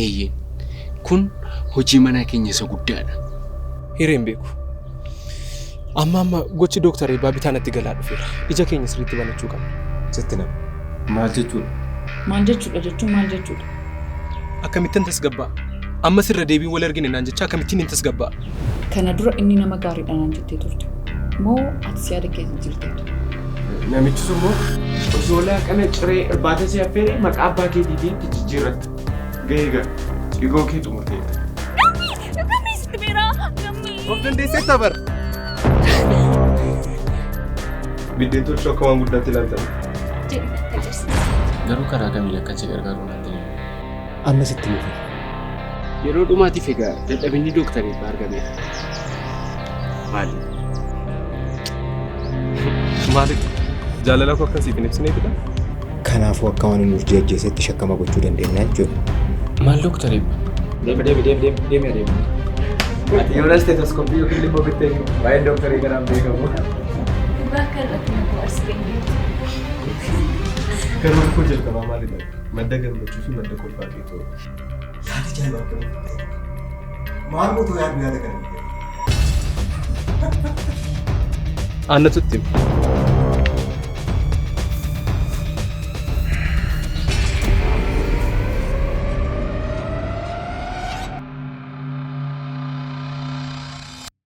Eeyyeen. Kun hojii manaa keenya isa guddaadha. Hiree hin beeku. Amma amma gochi Dooktar Eebbaa bitaa natti galaa dhufeera. Ija keenya sirriitti banachuu qabna. Sitti nama. Maal jechuudha? Maal jechuudha jechuun maal jechuudha? Akkamittan tasgabbaa'a? Ammas irra deebiin wal argine naan jechaa akkamittiin hin tasgabbaa'a? Kana dura inni nama gaariidha naan jettee turte. Moo atis yaada kee jijjiirteetta? Namichi sun immoo osoo laaqana ciree irbaata si affeere maqaa abbaa keetiitiin itti jijjiirratta. Gahee gara. Dhigoo kee xumurteetta. Gammee sitti beeraa gammee. Of dandeesseetta bar. Biddeen tolchuu akka waan guddaatti ilaaltan. Jedhi natti agarsiisi. Garuu karaa kamiin akkan si gargaaru natti hin himne. Amma sitti mufee. Yeroo dhumaatiif egaa dadhabinni Dooktar Eebbaa argameera. Maali? Maaliif? Jaalala koo akkan siif hin ibsineefidha? Kanaafuu akka waan inni urjii ajjeesetti shakkama gochuu dandeenya jechuudha. Maal Dooktar Eebba? Deemi deemi deemi deemi deemi adeemi. Ati yoona steetoskooppii yookiin limmoo bittee fi waa'een dooktarii kanaan beekamu. Dhugaa akka irratti na bohaarsite hin beektu. Karoorri koo jalqabaa maalidha? Madda gammachuu fi madda kolfaa kee ta'uu. Yaada ajaa'iba akkamii fidde? Maal gootoo yaadu yaada kana fidde? Annatu itti hima.